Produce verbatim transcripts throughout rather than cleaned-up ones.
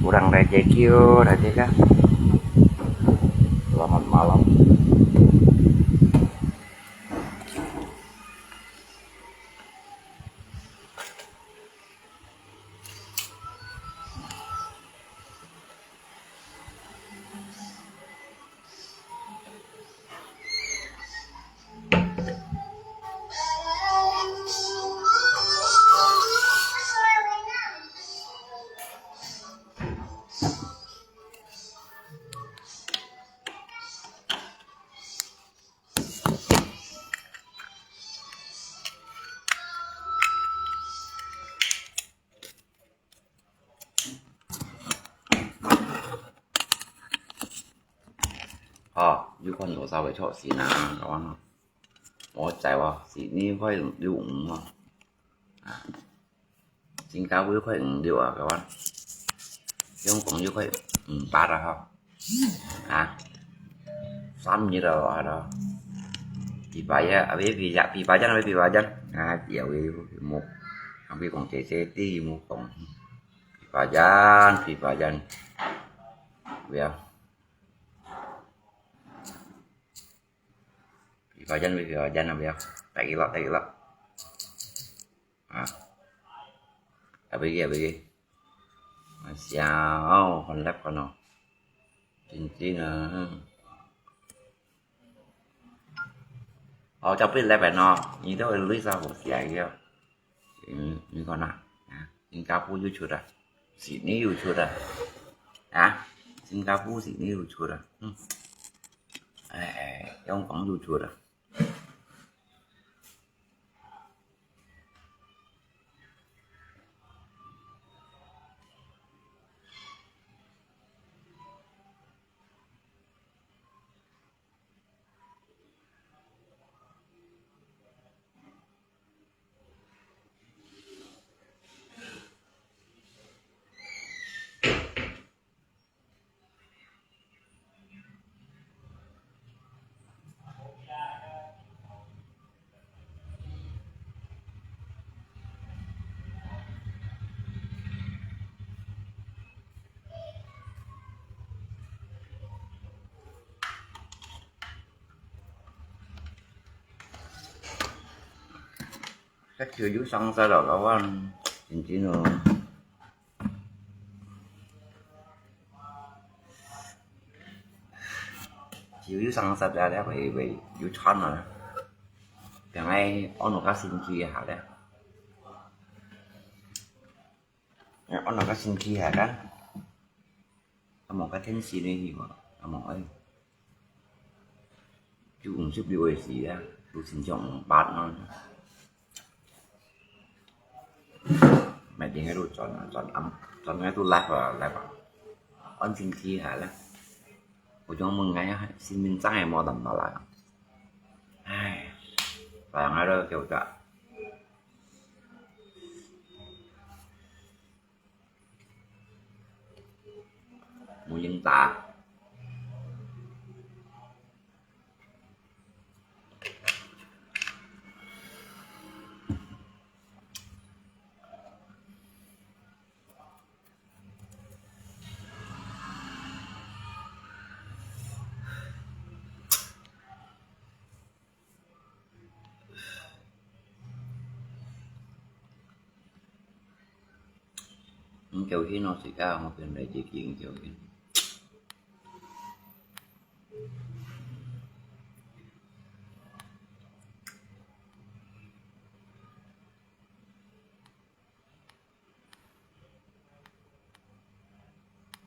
Kurang rezeki, rezeki. Selamat malam.哦，有看到稍微出事啦，講啊，我知喎，是你快六五啊，啊，新加坡快五六啊，講啊，香港又快五八啊，哈，啊，三日了，係咯，枇杷呀，啊，枇杷呀，枇杷呀，枇杷呀，啊，有有有，啊，佢講姐姐啲，有講，枇杷呀，枇杷呀，不要。Phi Pha Jan, Phi Pha Jan, abis tak ilok, tak ilok. Ah. Abis lagi, abis lagi. Masih, oh, kon lep kono. Cincin, ah. Oh, tapi lep no. Ini tu Luis aku siap ya. 嗯，你看呐，啊，新加坡又出了，悉尼又出了，啊，新加坡悉尼又出了，嗯，哎，哎，香港又出了。該條友生晒落，老闆，真正哦。條友生晒了，了，會，會有喘啊。變个，安到較生氣一下了。安到較生氣一下啦。 啊，無个天時呢，係無？啊，無哎。就五十六个時啊，都親像五八啊。每天喺度轉啊，轉啊，轉喺度 live 啊，live 啊。安靜起下啦。我就問哎呀，新聞上也無淡薄啦。唉，白羊喺度叫我 無應答。你叫天咯，自家我跟你自己叫天。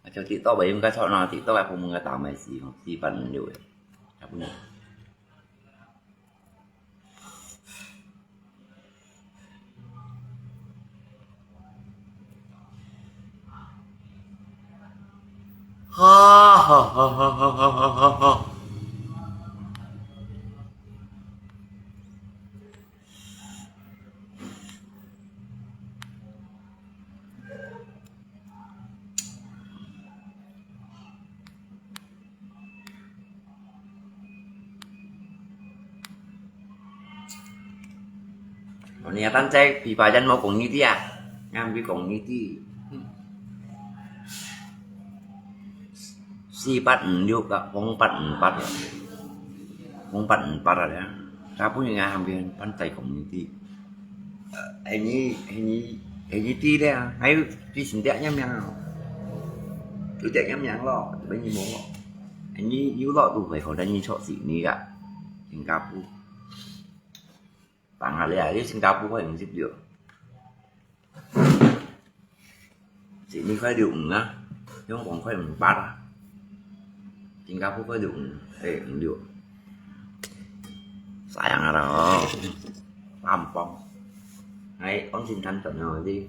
啊，就TikTok吧，應該錯啦，TikTok啊，部門个打咩事吼，四百五六个，差不多。哈哈哈哈哈哈哈哈！ 哦，你啊，等這枇杷仁無講你知啊？俺會講你知，四八五六啊，五八五八啊，五八五八啊，大部分人還會辦在講你知。呃，哎，你，哎，你，哎，你知了，還有最新的人名哦，有的人名咯，就你無咯。哎，你有咯，都會好，但你出事你啊，新加坡。 Tang hari hari Singapore kau yang sip dio. Sini kau dio eng ah. Yang kong kau yang empat ah. Singapore kau dio eng. Eh, eng dio. Sayang ada. Tampong. Hai, on sin tan tan no di.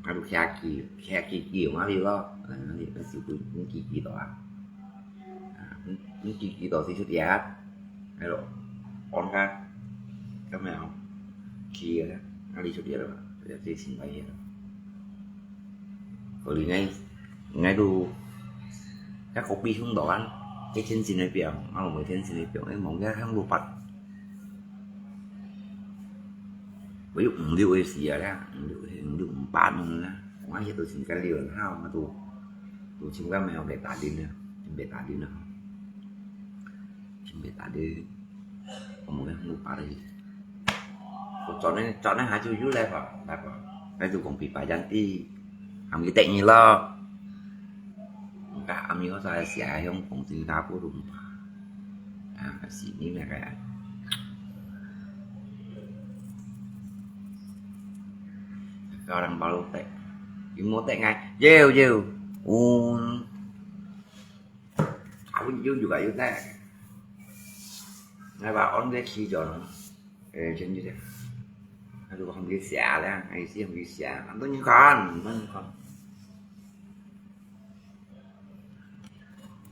Aduh, kaki, kaki kaki, mari lo. Nah, ni masih pun kaki doang. 啊，你，你記，記到四出一，係咯，安卡，咁樣，去啊，啊，你出一啦，就係新牌去啦。所以呢，應該都，該个比上到啊，該天津那邊，啊，我們天津那邊，哎，望該向路八。 我有五六个時啊啦，五六个，五六五八个啦。我迄都先个了，哈，我都，都先个没有被打零了，先被打零了，先被打零，我们个五八个。我转那，转那下就又来吧，来吧，那就讲比白讲的，还没得你了。 Ka ami ko sa sia yung kung Singapore rum. Ah, kasi ni na kaya. Ka orang baru tek. Yung mo tek ngai. Yo, yo. Un. Aku yun juga yun tek. Ngai ba on dek si John. 哎，真的，那如果很危险了，还是很危险，很多人看，很多人看。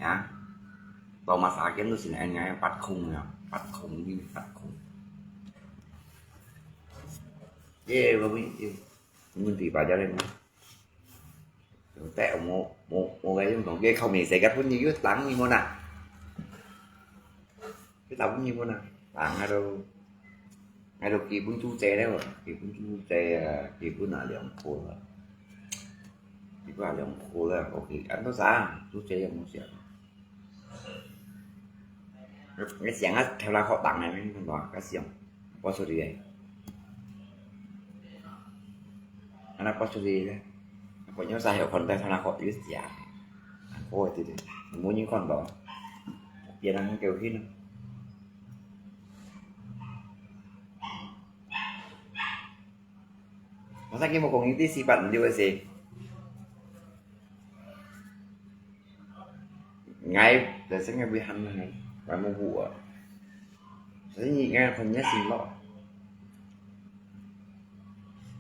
啊，到马萨根都是那样，八空啊，八空，八空。耶，我们，我们对吧？家人。 Te mo, mo, mo cái yung tong cái không mình sẽ gấp như yết lắng như mona. Cái tao cũng như mona. Lắng ở đâu? Ở đâu kỳ bún chú chè đấy rồi. Kỳ bún chú chè, à, kỳ bún là lượng khô rồi. Kỳ bún là lượng khô rồi. Ok, ăn tao sao? Chú chè không có chuyện. Cái xiang á, theo là khó tặng này, mình không có cái xiang. Có số gì vậy? Nó có số gì đấy? Có nhớ sao hiểu phần tay theo là khó ý xiang. Ôi, thì, thì, muốn những con đó. Tiền ăn kêu khi nó. Nó sao kia một công ty xí bận điều gì? Ngai, tại sao ngai bị hăn ngai? Ngai mua bùa. Tại sao nhị ngai còn nhớ xin lọ?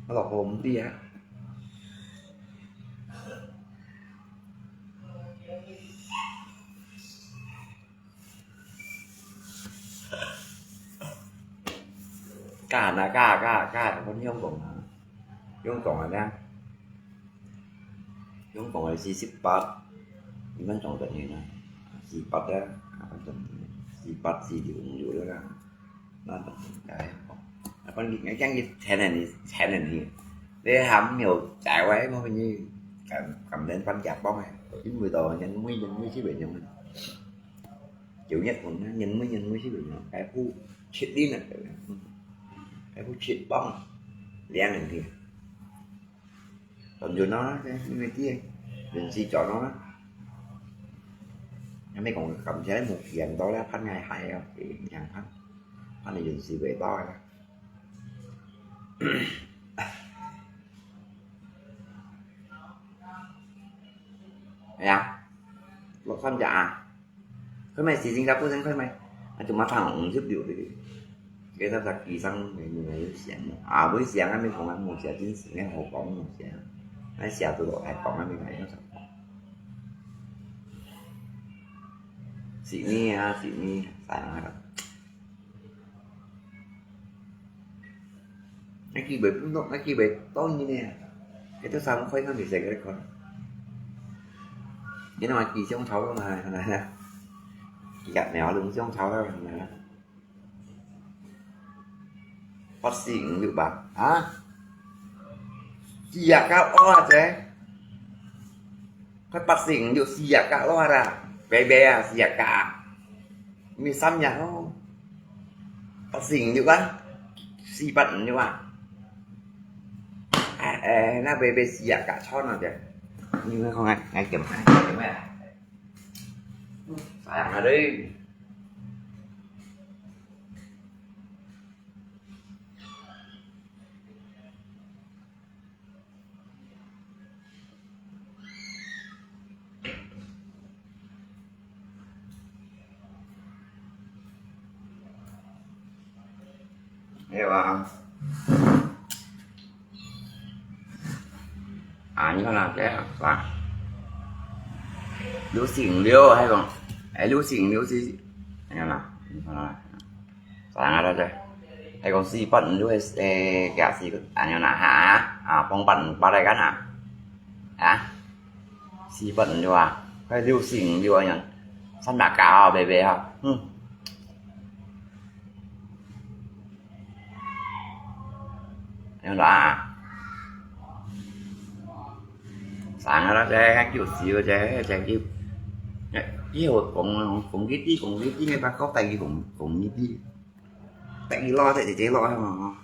Nó lọ hôm đi á. Cả nà, cả, cả, cả, con Hương cũng, Hương cũng là đang. Hương cũng là xì xịp bát. Mình trong tận này nè. Xì bát á. À, con tận này. Xì bát, xì điều, điều đó là. Nó tận cái. À, con đi, ngay chăng đi, thế này đi, thế này đi. Để hắm nhiều, chạy qua ấy, mà hình như cảm, cảm đến con chạp bóng này. Chín mươi độ, nhân mươi, nhân mươi, chín mươi độ. Chiều nhất cũng nhân mươi, nhân mươi, chín mươi độ. Cái khu, chết đi nè. Cái khu chết bóng. Lén này thì. Còn dù nó, cái, cái kia, mình chỉ cho nó. Nó mới còn cầm trái một kiện đó là phát ngày hai, thì nhàng phát. Phát này dùng xì về to ra. Nè, lột phân chả à? Khơi mày xì Singapore sang khơi mày. Anh chúng mà thằng cũng giúp điều thì. Cái ta giặc kỳ sang người người ấy xiang. À, với xiang anh mới không ăn một xiang chính sự nghe hậu bóng một xiang. Anh xiang từ độ Hải Phòng anh mới phải nó sập. Xì ni à, xì ni, phải nói là. Nãy kia bếp nó, nãy kia bếp to như nè. Cái thứ sao nó khuấy nó bị dày cái con. Cái nó mà kỳ xông thấu đó mà, này nè. Kỳ gạt mèo đúng xông thấu đó mà. Bác sĩ cũng được bảo. Hả? 四十九啊，這，快八成就四十九啊啦，白白啊，四十九啊，毋係三十哦，八成就啊，四百五就啊，哎哎，那白白四十九穿啊這，你看看，哎，點看，點看，啥樣啊嘞？ 哎呀，啊，你看啦，這樣是吧？六十六，還講，哎，六十六是，哎呀啦，你看啦。 三个啦，這。還講四百五就係，誒，假使恁樣啦，哈，啊，放百五百來看啊，啊，四百五就啊，快六十五就恁樣，三百九啊，白白啊，嗯。恁樣啦啊。 三个啦，這个九十个，這个，這个，這个講，講佢知，講佢知，个，把講帶佢講，講佢知，帶佢落，帶佢落，吼。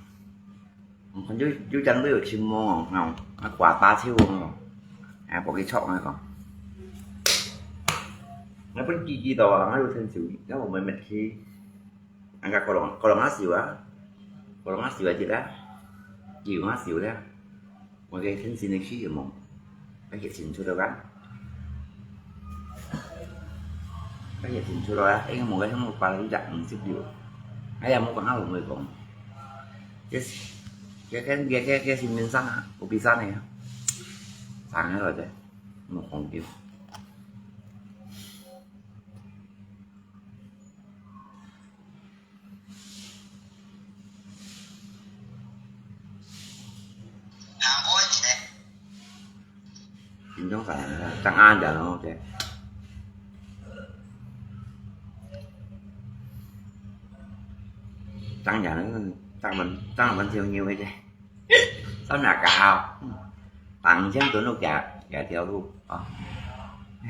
看有，有張都有青毛，吼，啊，掛大手，吼，啊，把佢捉，啊，講。那本記記到啊，那有成就，那我們沒去。 啊，該可能，可能也少啊，可能也少一隻啊，有也少咧。我个天生个需要無，愛寫清楚了吧？愛寫清楚了啊，因為無个項目擺了一隻五十六，哎呀，無講啊，我會講，這，這，這，這，這身份證啊，有比賽呢，上海來的，無講究。 緊張啥？正晏點咯，OK。正晏，正晚，正晚燒肉个啫。三十九，嗯，當前都路行，行條路啊。唉。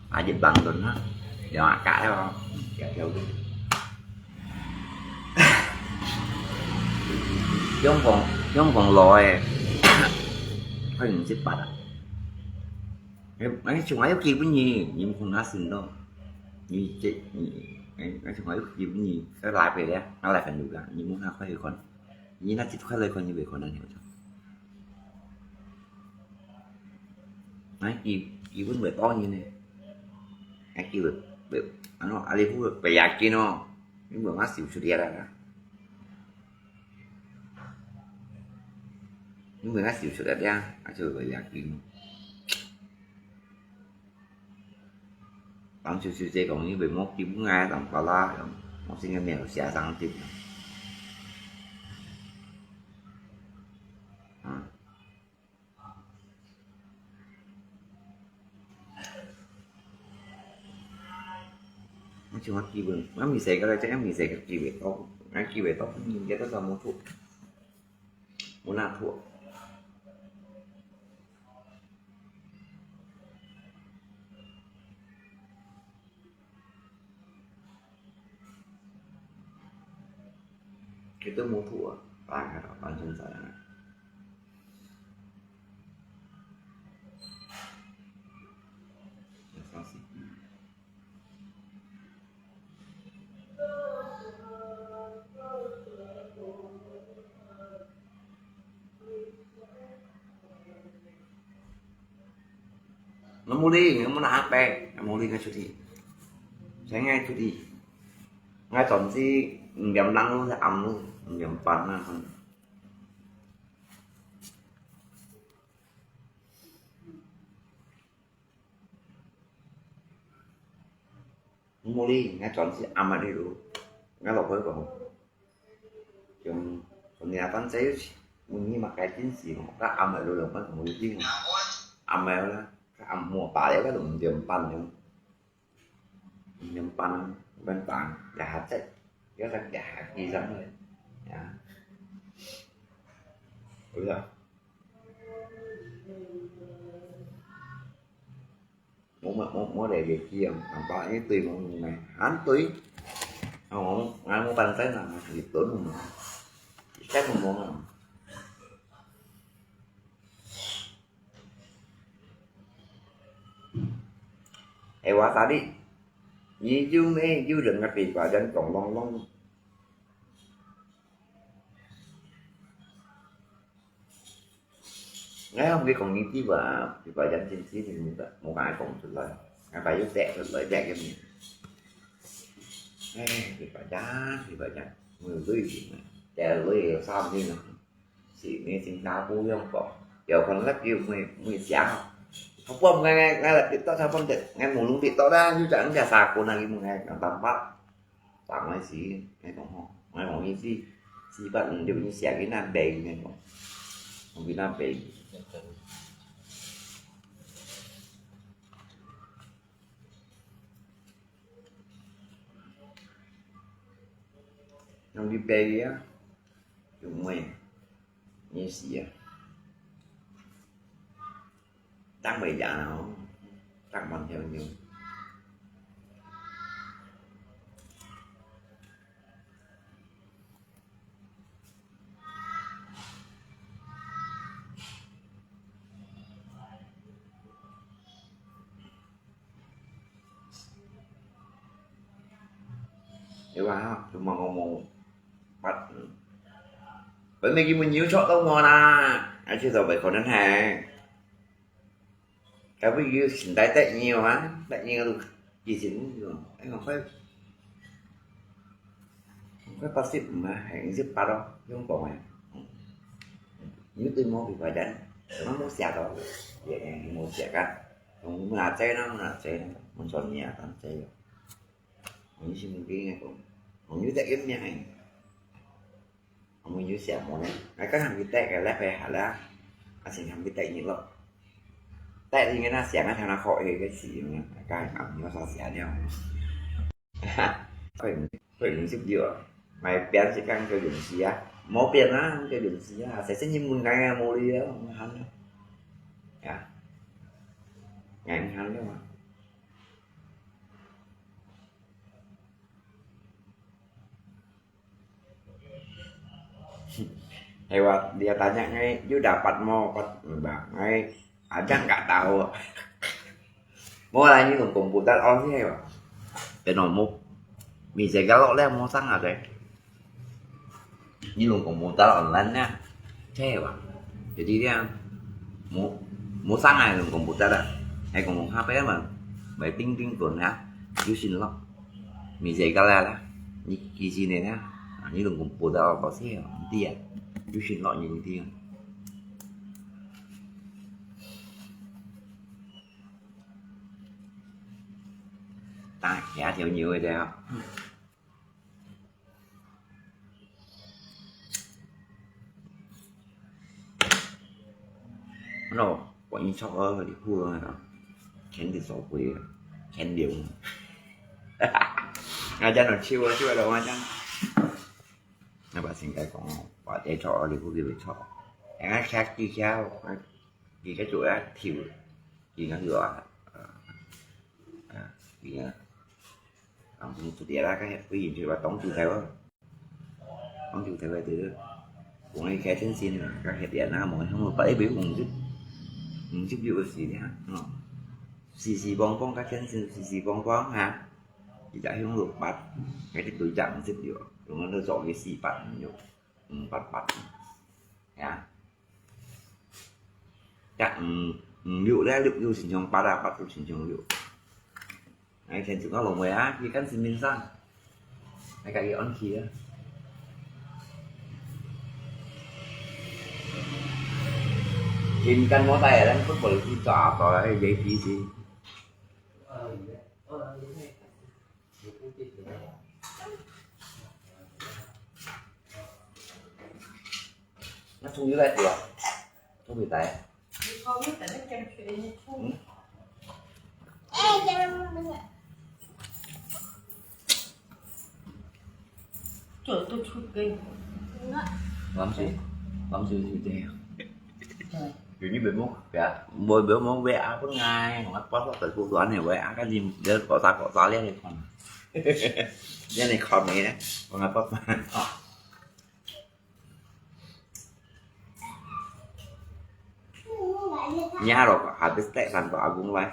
啊，一萬噸啊，兩下價了哦，條條路。香港，香港來个，可能一百啊。哎，哎，像還有幾分鐘，你們看下先咯。你這，你，哎，哎，像還有幾分鐘，再來回咧，拿來很久个，你們看快一看，你那一塊來看，你袂看那條。 哎，佢，佢分袂當然呢。哎，佢會，會，ano，阿里不會，會要緊哦。你問我笑出來啦。你問我笑出來呀，啊，就會要緊哦。 當初小姐講，你袂莫急，𠊎當巴拉，我先个名寫上去。啊。我像我基本，我未寫个咧，這樣未寫个機會多，𠊎機會多，應該都找無錯。 無那妥。佢都無妥啊，打開了，完全打開了。要上去。 那無理，那無那白，那無理，該出去，先愛出去，𠊎總之五點零鐘就暗咯，五點半那種。 無理，𠊎專心暗暝哩咯。𠊎老婆講，像，像你阿當仔有時，問你嘛該陣時吼，該暗暝咯，兩班無一定。暗暝啦，該暗暝打了，該都五點半了。五點半，五點半，也下仔，也下，也下機上了，呀。有啦。我，我，我來个去啊，nampak一堆毛毛个，很堆。哦，我，我，我搬山啊，一堆毛毛，一堆毛毛啊。哎，我tadi，你就没有人个地方，人咚咚咚。 𠊎同佢講呢句話，佢話人真知你無，無敢講出來，𠊎話又寫出來，寫个名。哎，佢話呀，佢話呀，無對應啊，寫落去三年啊，是你新加坡用過，有可能佢會，會寫。佢講𠊎，𠊎，𠊎來跌倒，佢講得，𠊎無弄跌倒啦，又講人家三個那個問𠊎，講辦法。 打𠊎死，𠊎講吼，𠊎講意思，四八五六，你寫个那白，𠊎講，我个那白。用个白啊，用咩？你死啊！ 打袂贏哦，打滿條命。有啊，cuma ngomong empat. Bánh mì gì mà nhiều chọn tao mua nè. Anh chưa tao phải còn đến hè. Cái ví dụ hiện tại tết nhiều á, tết nhiều luôn. Gì thì cũng nhiều. Anh không phải, không phải bác sĩ mà hẹn giúp ba đó, không còn à. Nếu tôi mua thì phải đến, nó mua xe đó. Vậy em mua xe cả. Không mua là xe nó, mua là xe nó. Muốn chọn nhà, tao xe rồi. Hong yu shin kin ngai kong. Hong yu tek yun miang ai. Hong yu siam mo ne. Ngai ka ham ki tek ka lek pe ha la. A sing ham ki tek ni lo. Tek ni ngai na siam na thang na kho e ke si yun. Ka ham ni lo sa sia ni. Ko yun, ko yun sip dio. Ngai pian si kang ko yun sia. Mo pian na ko yun sia. Sai sai ni mun ngai ngai mo li ya. Ngai han. Ya. Ngai han dio. Hay wa dia tanya ngai, you dapat mo, kot ba, ngai, ajang ka tau. Mo la ni lung komputer on si hay wa. Pe no mo, mi se ga lo le mo sang a de. Ni lung komputer online na. Che wa. Jadi dia mo, mo sang ai lung komputer da. Ai kong ha pe ma. Mai ting ting kon ha. Yu sin lo. Mi se ga la la. Ni ki si ne na. Ni lung komputer ko si ya. Dia. Yu sin lo ni dia. Ta ya tiu niu de. Ano, 我一撮个里户啊，肯定少贵啊，肯定。啊，真个笑啊，笑啊，我真。那把现在讲哦，我一撮个里户就会撮，人家吃技巧，你个主要跳，你个是啊，啊，你个。 啊，你做得啦，个，不然就话当猪头啊。当猪头个对了。讲起开天线啊，个黑点啊，望向我八一百五十，五十六个时间啊，哦。四四方方个天线，四四方方哈。一只向六八，个一对掌五十六，用个做个四八五六，五八八，呀。 Ya, mm, mm, yuk le, yuk, yuk, sinchong pada, pat yuk, sinchong yuk. Ai, khen chuk ngau long wei ah, ye kan sin min sang. Ai, ka ye on ki ah. Hin kan mo tai, lan football ki cha to, ai, ye pi si. Nó trông như thế này kìa. Trông như thế. Trời, tôi chụp cái. Bấm gì? Bấm gì thì thế. Trời. 你別摸，別啊，無，無摸，別啊，分𠊎，𠊎發發个不斷个，別啊，趕緊，你搞啥搞啥，你來看。你來看你呢，𠊎發發。Nya ro, habis tek sang ko agung lai.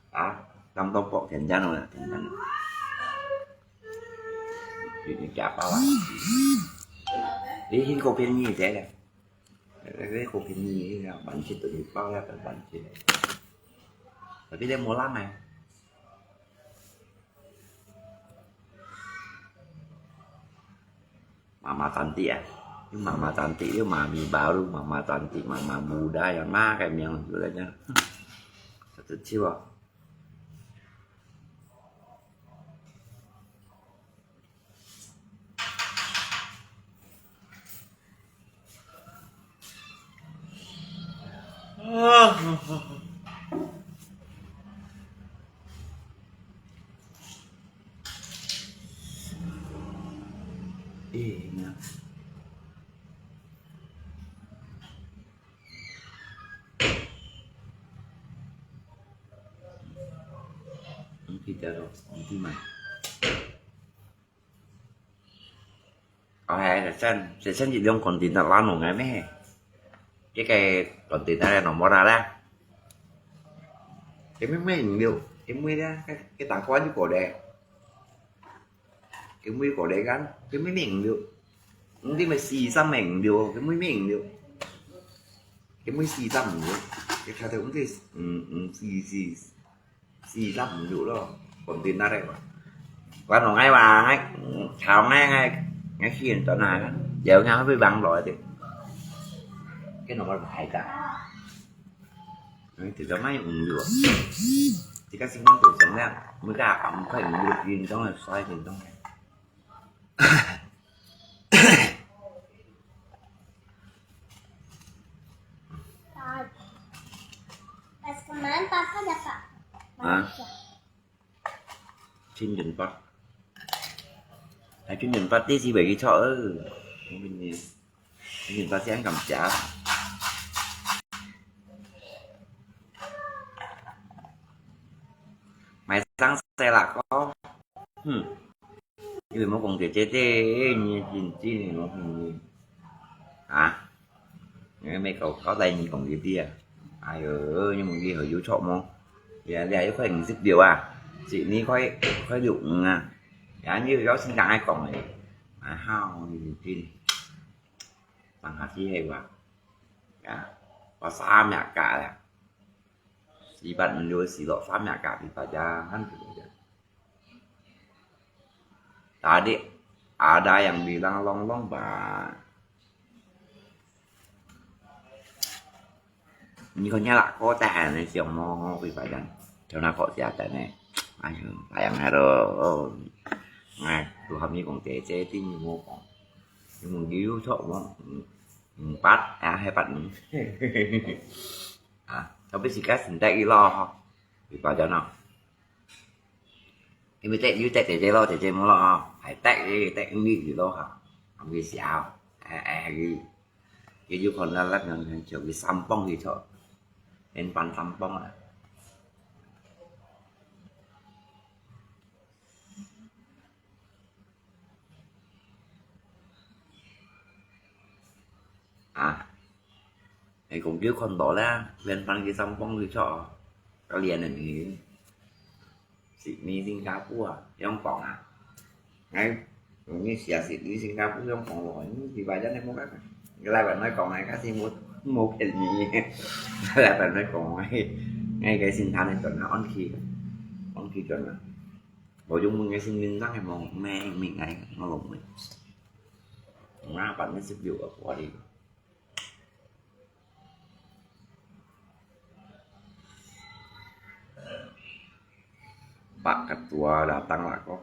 Ah, tam tong pok kenjan ro, kenjan. Ini siapa lah? Ini hin ko pin ni deh. Ini ko pin ni, ya, banci tu ni pau ya, banci. Tapi dia mulang eh. Mama cantik ya. Ini mama cantik, ini mami baru, mama cantik, mama muda yang makai miang tu aja. Satu jiwa. Eh, nah. Ang kita ro, ang timan. Ôi, sân, sân chỉ đóng container lan nổ ngay mẹ. Cái cái container này nó mua ra đó. Cái mấy mấy nhiều, cái mấy đó, cái cái tảng quan chứ cổ đẻ. Cái mấy cổ đẻ gắn, cái mấy mình nhiều. Không thì mà xì xăm mình nhiều, cái mấy mình nhiều. Cái mấy xì xăm nhiều. Cái thằng thằng cũng thì, ừ, ừ, xì xì. Xì lăm yu lo, container đấy mà. Và nó ngay mà ngay, tháo ngay ngay, ngay khi tao nài, giờ ngay với bằng rồi thì cái nó mà phải cả. Thì tao máy ủng yu. Thì các sinh viên tuổi sống đấy, mới cả ẩm phải ủng yu, nhìn trong này xoay nhìn trong này. Pas kemarin Papa dapat. Hah? Chín chín八. Hai chín chín八tí xí bảy cái chợ ư. Chín chín八xí ăn cảm giác. Mày sáng xe là có. Hmm. Ih, mô kông姐姐姐，你真正个，我跟你啊，你咪搞搞大你讲这啲啊。哎哟，你问佢好有错无？呀，你还有快五十秒啊？是你快快六五啊？呀，你有要先讲还讲个，啊好，你真正，放下去系哇？呀，我三秒加啦，四百五六四六三秒加，你大家看怎么样？ Tadi ada yang bilang long long ba. Ini konyol lah kota ni siang mo pi padan. Chona kok siya tane. Ayo, sayang haro. Ngai, tu kami kong tete ti ni mo kong. Ni mo giu chok mo. Empat, ya, hebat ni. Ah, tapi sikas ndak ilo. Pi padan no. 因為得有得姐姐咯，姐姐無咯吼，還得个得你个咯吼，還會笑，哎哎，佢佢有可能那那就佢三磅去做，連搬三磅啊。啊，你講叫看到啦，連搬佢三磅去做，个連人去。 Sydney Singapore 啊，香港啊。哎，你寫Sydney Singapore 香港咯，你禮拜一你冇辦法。禮拜內講哎，假使冇冇便宜，禮拜內講哎，哎，該先談你轉啊，安琪，安琪轉啊。無用問个先認真个無，咩名哎，我攏毋會。我辦个十六个玻璃。 Pak Ketua datang lah ko.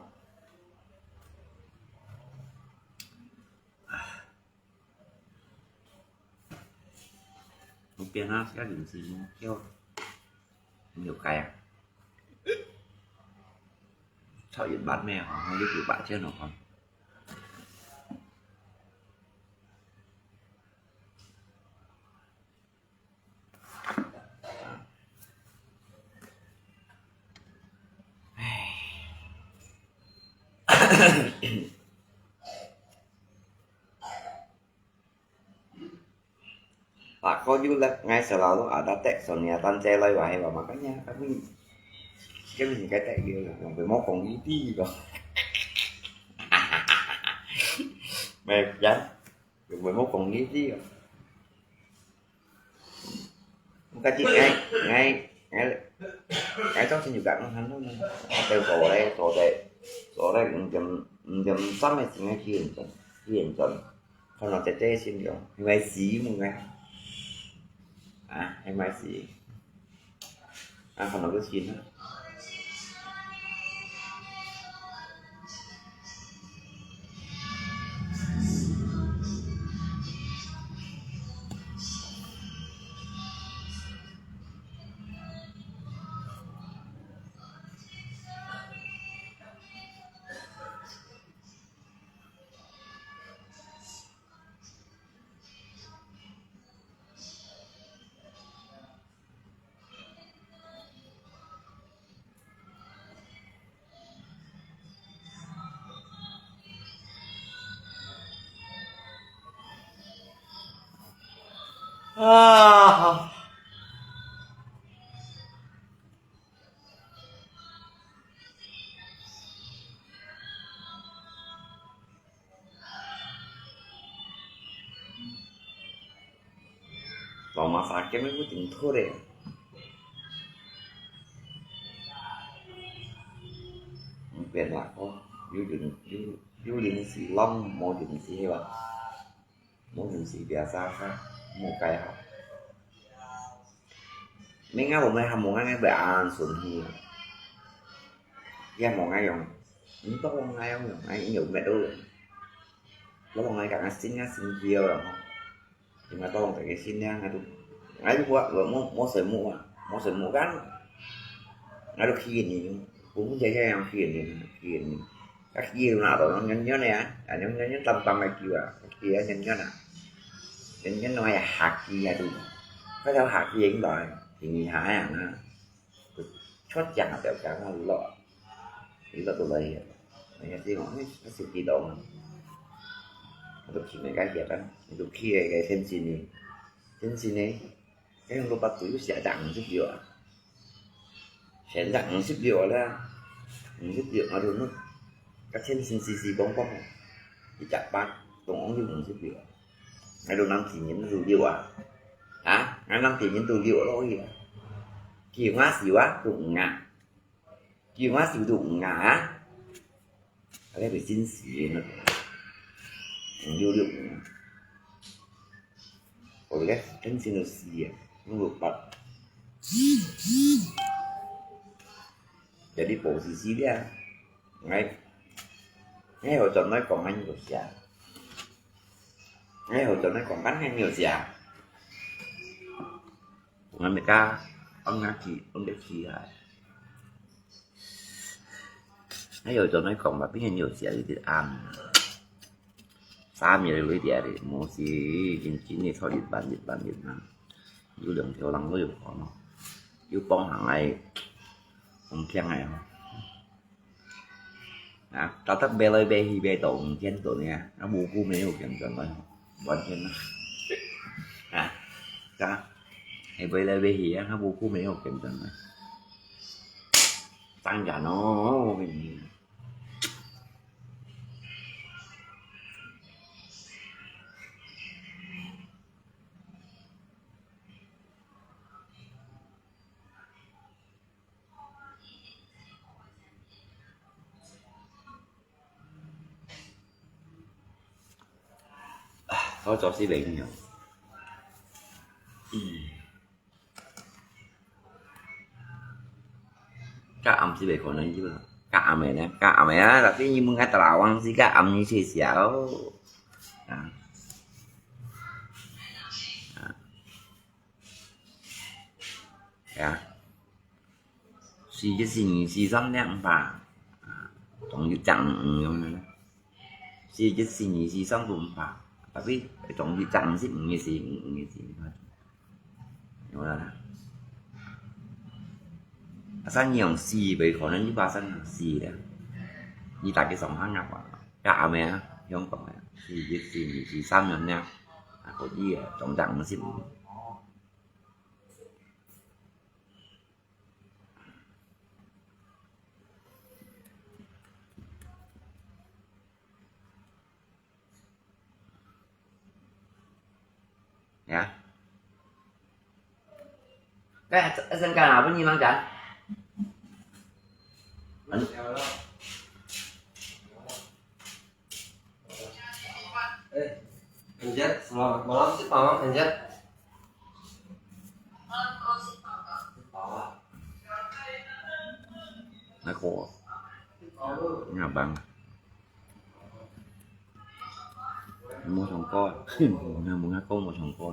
Một pian ha, các đồng chí nó kêu nhiều cái à? Sao yên bát mèo, không biết chịu bát chứ nó không? Pak ko yuk lek ngai selalu ada teks Sonia Tan Cai Lai wah hewa, makanya kami, kami ni kata dia yang bermokong ini kok. Mai yan, yang bermokong ini kok. Mukha ti ngai ngai ngai ngai trong sini juga nang han nang. Ada sore sore sore jam jam sama sini kian jan kian jan. Kalau tete sini dong, M I C mungkin. Ah, M I C. Ah, kalau ke sini. 啊！ Lama sakit ni ku ting thore. Mungkin lah ko, yu ling yu yu ling si long mo ling si hewa. Mo ling si biasa ha, mo kai ha. Mingga mo mai ha mo ngai ngai be an sun hi. Ya mo ngai yong, ni to mo ngai yong yong ngai yong met do. Lo mo ngai ka ngai sin ngai sin hiu yong. Thì mà tôi không phải cái xin nha, ngay tôi ngay tôi qua rồi mua mua sợi mũ à, mua sợi mũ gắn. Ngay tôi khi nhìn cũng không thấy cái khi nhìn khi nhìn các khi nào đó nó nhớ nhớ này á, à nhớ nhớ nhớ tâm tâm này kêu à, khi á nhớ nhớ nè, nhớ nhớ nói hạt khi à tôi, có theo hạt khi hiện tại thì người hại à nè. Chót chang a têu kiang a lok, lok tu lei. Nang ya si ngong, nang si ki dong. Nang tu ki me kai kia kan, nang tu ki kai kai ten sini. Ten sini. Kai yang lupa tu yu sia dang sip yu a. Sia dang sip yu a la. Sip yu a tu nu. Ka ten sin si si bong bong. Di chak pat, tong ong yu sip yu a. Ngay lu năm kỷ niệm tu liu à? Hả? Ngay năm kỷ niệm tu liu lo hi à? Kiu ngã siu à? Tu ngã. Kiu ngã siu tu ngã à? Cái này phải xin xì nữa. Liu liu. Ôi cái, cái xin được xì à? Không được bật. Jadi posisi dia, ngai, ngai hoi chọn nói còn anh được xả. Ngai hoi chọn nói còn bắn anh được xả. Ngai mi ka, ông ngã kì, ông để kì hại. Ngai hoi chọn nói còn mà biết anh được xả thì ăn. Sa mi lui dia đi, mo si, jin jin ni thoi đi ban đi ban đi ban. Yu leng tiao lang lui ko no. Yu bong hàng ai, không kiang ai ho. À, ta tắc bê lơi bê hi bê tổ không kiang tổ nha. Nó bu cu mê hụt kiang chọn lơi. Buôn kiang na. À, ta, hay bê lơi bê hi á, nó bu cu mê hụt kiang chọn lơi. Tăng cả nó. Thôi cho xí bệnh nhiều. Các ông xí bệnh còn nên chứ. Các ông này nè, các ông này á, là cái như mừng cái tao ăn xí các ông như xí xéo. À. À. Ya. Xì chứ xì nhì xì xóm nè ông bà. Tổng dư chặn. Xì chứ xì nhì xì xóm của ông bà. Tapi tổng dư chặn xí nhì xì nhì xì. Đúng rồi đó. Asal nhiều xì vậy khỏi nên như bà sân xì đó. 你大概上下額啊？該阿姆啊，香港啊，四一、四二、四三樣呢，啊，可以啊，總值五十五。Ya. Cái, cái sân cái nào với Nhi Mang chán? Anh, anh Jet, selamat malam sih, Pak, anh Jet. Nó khô. Nó bằng. Mua sòng co. Mua nó khô mua sòng co.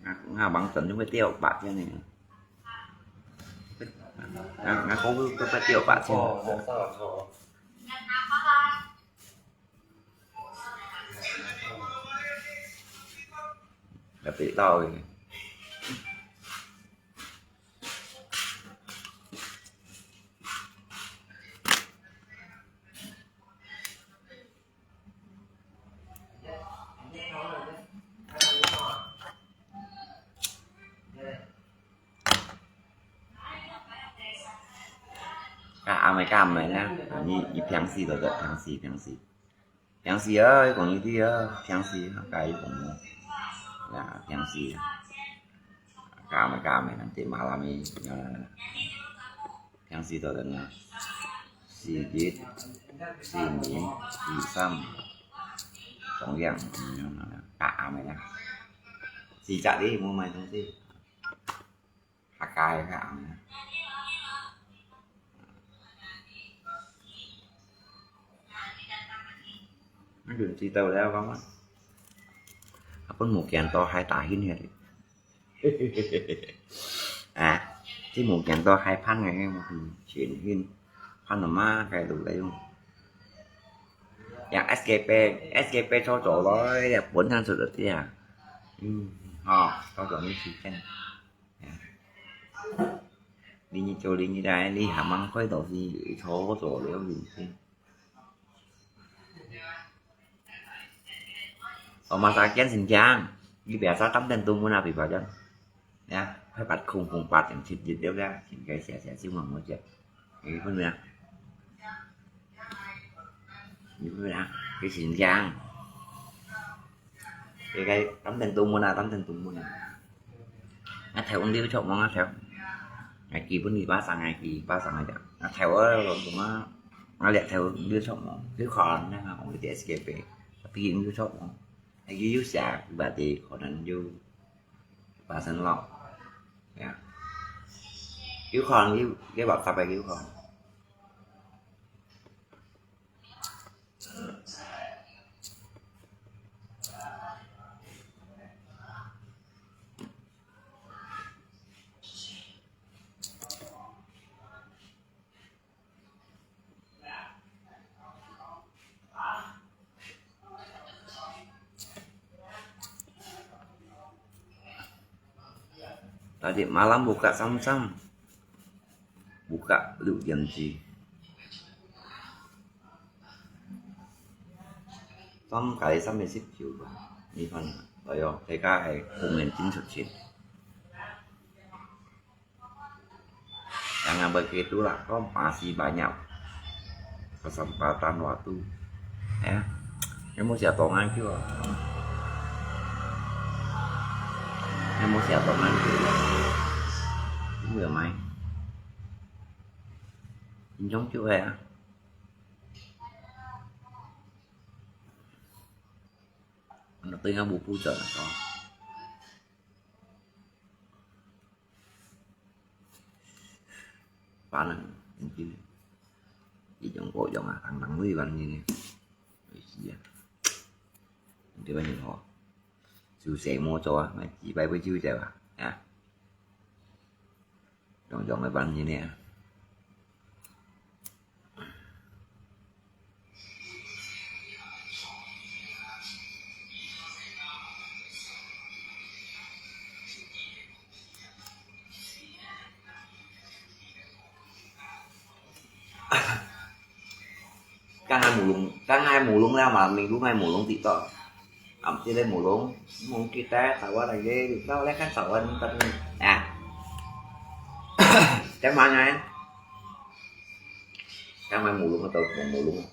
Ngà, ngà bằng tấn chúng cái tiêu bạc thế này. Ngà, ngà không có cái tiêu bạc thế này. Là bị đau rồi. Ka amai ka amai na, ni i piang si lo da, piang si, piang si. Piang si ơi, kong ni ti ơi, piang si, ka i kong ni. Ya, piang si. Ka amai ka amai na, ti malam ni. Ya. Piang si to da na. Si dit, si mi, si sam. Tong yang, ka amai na. Si cak di, mu mai tong si. Hakai ka amai na. Nó就知道了，講啊。啊，本無見到還打hin去。啊，這無見到還盼个，全hin，盼到嘛，該路來用。Yang S K P，S K P做做咯，本身做做啲啊。嗯，好，做做你時間。 Lini cho lini dai, li hamang khoi to si cho cho liu lin si. Oma sa kian sin kiang, li bia sa tam ten tu mun a pi ba jan. Ya, khoi pat khung khung pat yang sit sit liu ya, sin kai sia sia siu mang mo jia. Ni pun ya. Ni pun ya, kai sin kiang. Cái, cái tấm đèn tung mùn à, tấm đèn tung mùn à. Ngã theo ông đi với chọc mong ngã theo. Ngã kỳ bún đi ba sang, ngã kỳ ba sang ngã theo. Ngã theo ơi, rồi cũng ngã, ngã lẹ theo ông đi chọc mong. Cứ khó lắm, ngã không đi S K P. Tapi ông đi chọc mong. Ngã kỳ yus ya, bà đi khó lắm, yus. Bà sân lọc. Ya. Yus khó lắm, yus, cái bảo tập này yus khó. Tadi malam buka sam-sam. Buka六點幾。三個三月十九吧，你看，哎喲，大家係奉獻真出錢。Jangan begitu lah, kau masih banyak kesempatan waktu. Ya, kamu siapa ngancu? Kamu siapa ngancu? Kamu yang main. Injong juga ya. Ano to nga bupu dyan ako. Paano? Hindi. Ijong ko, ijong ah, ang tangwi ban ni. Ay, siya. Hindi ba yun ho? Susay mo to ah, may ibay ba jiw ba? Ha? Dong dong ban ni niya. Tang ai mulung, tang ai mulung lah, malam minggu ngai mulung TikTok. Am, sila mulung, mulung kita, tawa lagi, tawa lagi kan tawa ni tapi, ya. Tang mana ya? Tang ai mulung atau mulung?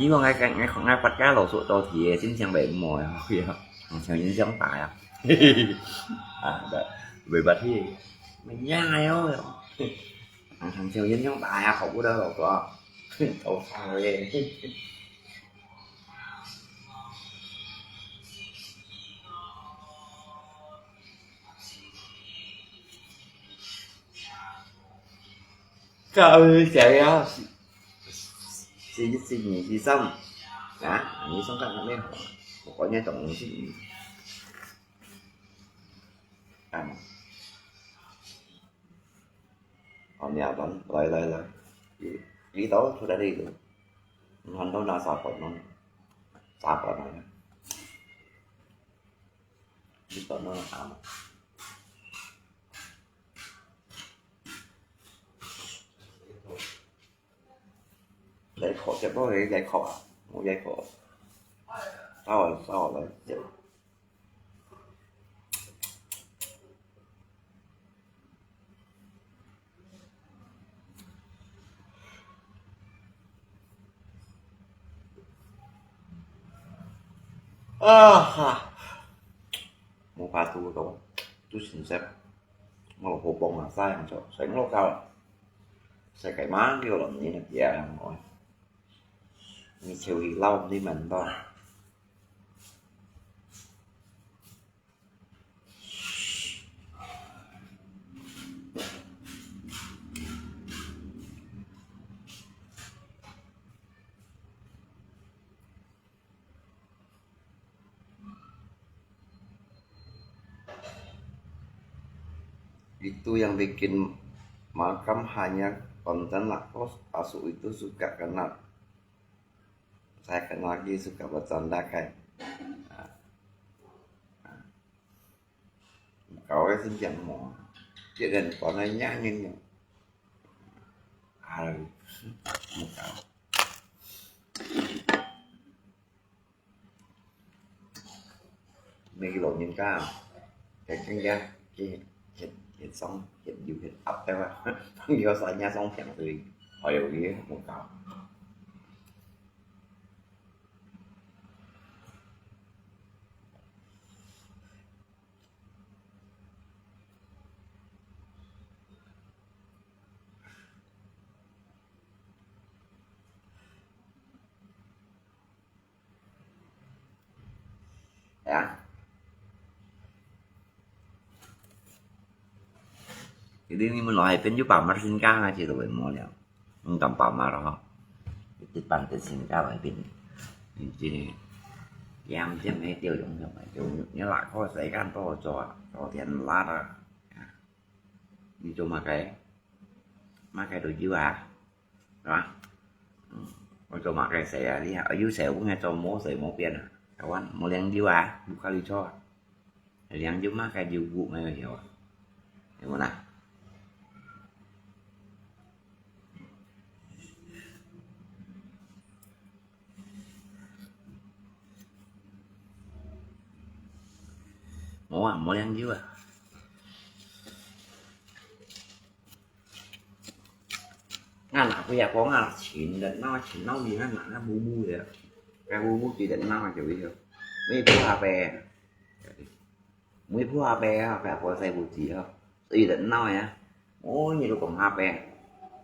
你講𠊎𠊎𠊎𠊎發家老叔到底个心情袂毋好啊？行情影響大啊！啊，袂袂發去，乜樣个哦！行情影響大啊，好不得老叔，頭疼个。 Kau saya si si si ni si sam. Nah, ini song kan kami. Pokoknya dong si. Kan. Oh, ni apa? Lai lai lai. Ini tahu sudah itu. Nonton nak support non. Support non. Itu non apa? 你學只不過你你學啊，我一個，稍微稍微來。啊哈！無法度个，都成色，我老婆幫啊，晒紅咗，成屋搞，世界嘛叫人呢，呀，我，你就去撈你們吧。 Itu yang bikin makam hanya konten lah, kok Asu itu suka kena. Saya kena lagi suka bercanda kan. Kau cái xin chàng mỏ. Chuyện đàn con này nhá nhìn nhá. Ai, một cậu. Mấy cái lộn nhìn cao. Cái chân ga, cái hiện, hiện sống, hiện dù, hiện ấp theo á. Phong vô xa nhà sống phiền tùy. Hỏi vô ý, một cậu. 哎呀，一定你們來，變就把馬新家啊，這都會無了。 毋敢包嘛咯，一般个性格來變，你這，你這沒有用什麼，就你哪個時間都做啊，做天拉啊，你做麼个？麼个都有啊，係吧？嗯，我做麼个事啊？你啊，有事我愛做，無事無變啊，台灣無領袖啊，無考慮錯啊。 Liang cuma kayu bu mai yo. Yang mana? Mo ah, mo liang cuma. Ngăn nạ bây giờ có ngăn nạ chín đợt no chín no gì ngăn nạ nó bu bu vậy. Cái bu bu chỉ đợt no kiểu gì rồi. Mấy bu hà bè. Mấy bu hà bè phải có sai bu chỉ không? Ý đợt no ya. Ôi, nhiều lúc cũng hà bè.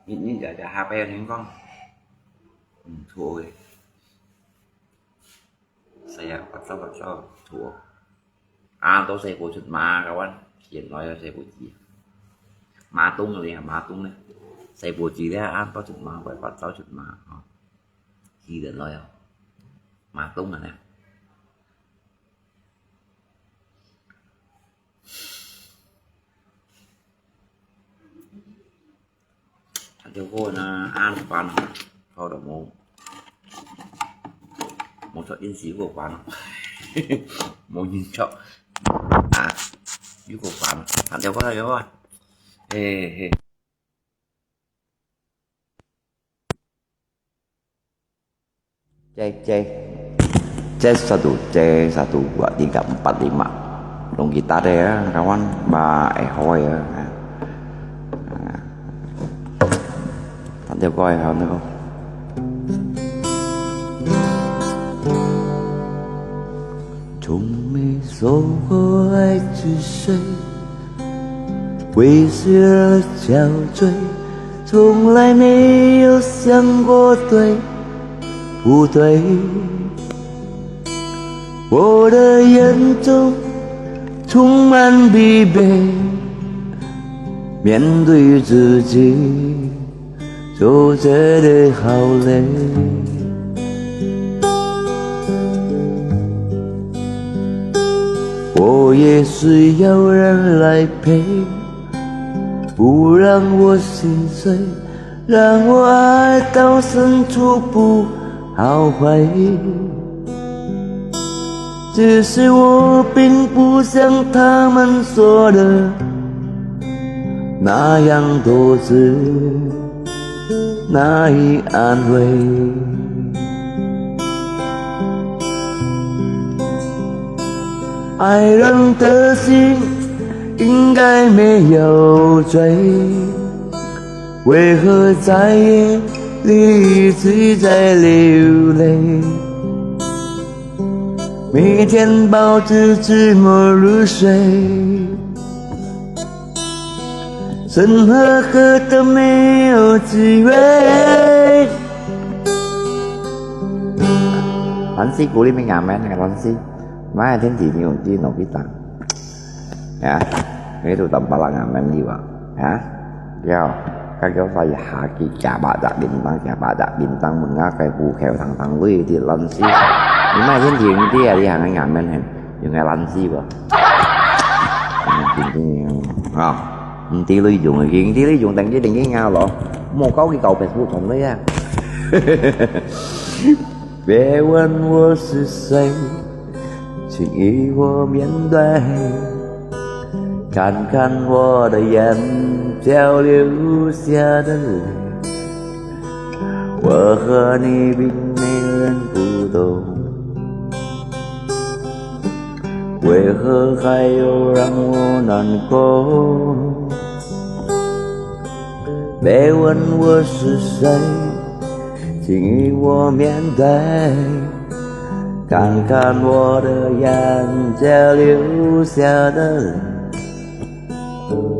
Nhìn nhìn giờ giờ hà bè thành công. Ừ, thôi. Saya pasal pasal tua. Ah, to saya po chut ma kawan. Yan lo ya saya po chi. Ma tung le, ma tung le. Saya po chi le, ah, to chut ma, bai pasal chut ma. Oh. Chi de lo ya. Ma tung le. Tan 有个呢，安班，好的，无，无错，因是有个班，无印象啊，有个班，啊，有个，有个，嘿嘿。 Cek, cek. Cek satu, cek satu, dua, tiga, empat, lima. Rung kita deh ya, kawan, ba eh hoi ya. Tante koi ha ne ko. 从没说过爱是谁，为谁而憔悴，从来没有想过对不对。我的眼中充满疲惫，面对自己。 就觉得好累。我也需要人来陪，不让我心碎，让我爱到深处不后悔。 只是我并不像他们说的那样多姿，难以安慰。爱人的心应该没有罪，为何在夜里一直在流泪？ 每天抱着寂寞入睡，深夜何等没有滋味。Lansi kuli mi ngamen, Lansi. Mai天气你用电脑去打。 Ya, itu tampal ngamen liwat. Ya, ya, kakyo saya haki kya baca bintang, kya baca bintang, mengakai bukai tang tang lui di Lansi. Ni mai thiên thì đi à, đi hàng ngamen hen, yung ngai Lansi ba. Ah, hindi lui yung, hindi lui yung, tengki tengki ngau lo. Mo kau ki kau Facebook thong lui ya. 别问我是谁，请与我面对。看看我的眼角流下的泪，我和你并没人不懂，为何还要让我难过？别问我是谁，请与我面对。 看看我的眼角流下的泪，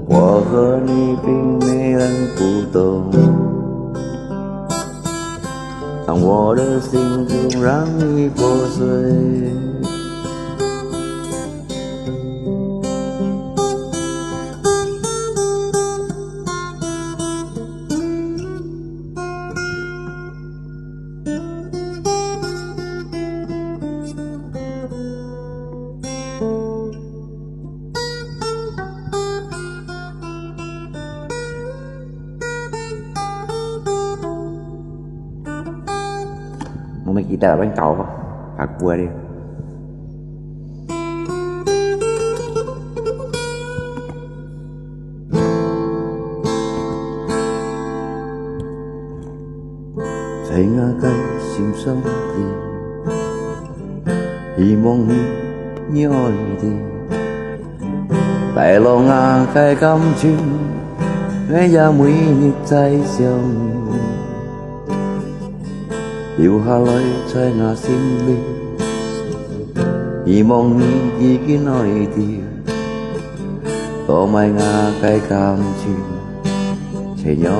我和你并没人不懂，让我的心中让你破碎。 我们吉他那边搞吧，搞过来。 在我个心上的，希望你有一天，带落我个感情，我也每日在想你，留下来在我心里。希望你已经爱的，多买我个感情，这样。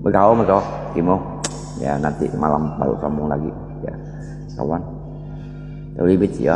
Magkau, magkau, kimo. Ya, nanti malam baru sambung lagi. Ya, kawan. Dari Biji ya.